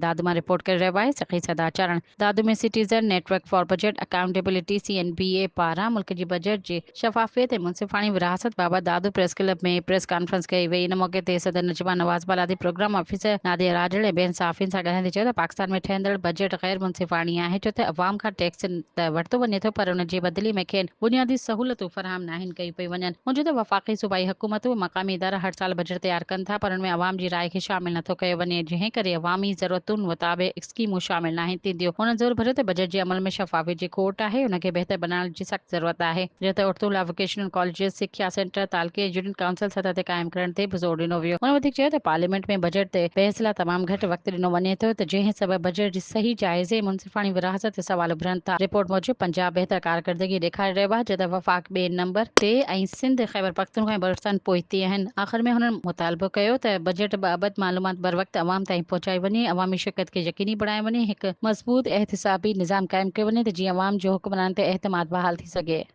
دادو مان رپورٽ ڪري رهيو آهي Sakhi Sada Charan. Dadu ۾ citizen network for budget accountability, C N B A, پاران ملڪ جي بجيٽ جي شفافيت ۽ منصفاڻي ورهاست بابت Dadu press club ۾ press conference ڪئي وئي. ان موقعي تي صدر نجمه نواز بالادي، پروگرام آفيسر ناديه راڄڙ ۽ ٻين صحافين سان ڳالهائيندي چيو ته پاڪستان ۾ ٺهندڙ بجيٽ غير منصفاڻي آهي ڇو ته عوام کان ٽيڪس ته ورتو وڃي ٿو پر ان جي بدلي ۾ کين بنيادي سهولتون فراهم ناهن ڪيون پيون وڃن. هن چيو ته وفاقي، صوبائي حڪومتون ۽ مقامي ادارا هر سال بجيٽ تيار ڪن ٿا پر ان ۾ عوام جي راء کي شامل نٿو ڪيو وڃي جنهن ڪري عوامي ضرورتن مطابق اسڪيمون شامل ناهن ٿينديون. هن زور ڀريو ته بجيٽ جي عمل ۾ شفافيت جي کوٽ آهي ان کي بهتر بنائڻ جي سخت ضرورت آهي. جڏهن ته عورتن لاء ووڪيشنل ڪاليجز، سکيا سينٽر تعلقي ۽ يونين ڪائونسل سطح تي قائم ڪرڻ تي به زور ڏنو ويو. هن وڌيڪ چيو ته پارليامينٽ ۾ بجيٽ تي بحث لاء تمام گهٽ وقت ڏنو وڃي ٿو ته جنهن سبب بجيٽ جي صحيح جائزي ۽ منصفاڻي ورهاست تي سوال اڀرن ٿا. رپورٽ موجب پنجاب بهتر ڪارڪردگي ڏيکاري رهيو آهي جڏهن وفاق ٻئي نمبر تي ۽ سنڌ، خيبرپختونخوا ۽ بلوچستان پوئتي آهن. آخر ۾ هنن مطالبو ڪيو ته بجيٽ بابت معلومات بروقت عوام تائين پهچائي وڃي، عوامي شرڪت کي يقيني بڻايو وڃي، هڪ مضبوط احتسابي نظام قائم ڪيو وڃي ته جيئن عوام جو حڪمرانن تي اعتماد بحال ٿي سگهي.